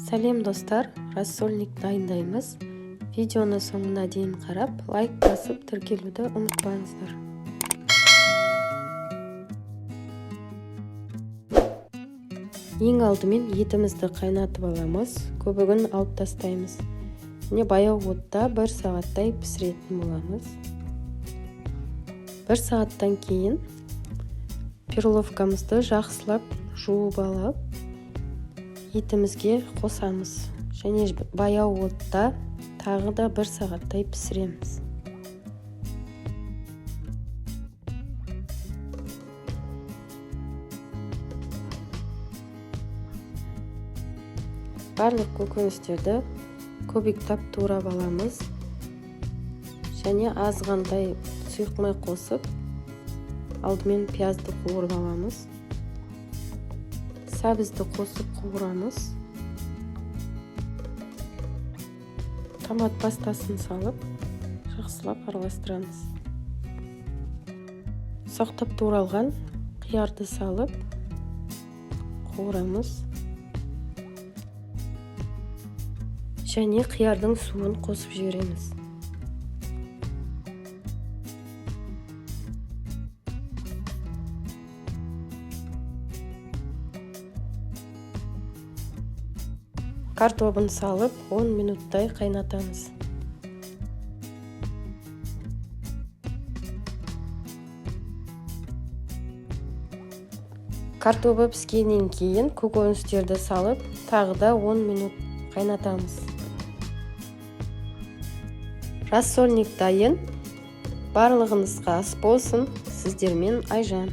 Сәлем, достар! Рассольник дайындаймыз. Видеоны соңына дейін қарап, лайк басып, тіркелуді ұмытпаңыздар. Ең алдымен етімізді қайнатып аламыз, көбігін алып тастаймыз және баяу отта бір сағаттай пісіретін боламыз. Бір сағаттан кейін перловкамызды жақсылап жуып алып, етімізге қосамыз және баяу отта тағы да бір сағаттай пісіреміз. Барлық көкөністерді кубиктап турап аламыз және азғантай сұйық май қосып, алдымен пиязды қуырып аламыз. Сәбізді қосып қуырамыз. Томат пастасын салып, жақсылап араластырамыз. Ұсақтап туралған қиярды салып қуырамыз және қиярдың суын қосып жібереміз. Картобын салып, 10 минуттай қайнатамыз. Картобы піскеннен кейін көкөністерді салып, тағы да 10 минут қайнатамыз. Рассольник дайын. Барлығыңызға ас болсын! Сіздермен Айжан.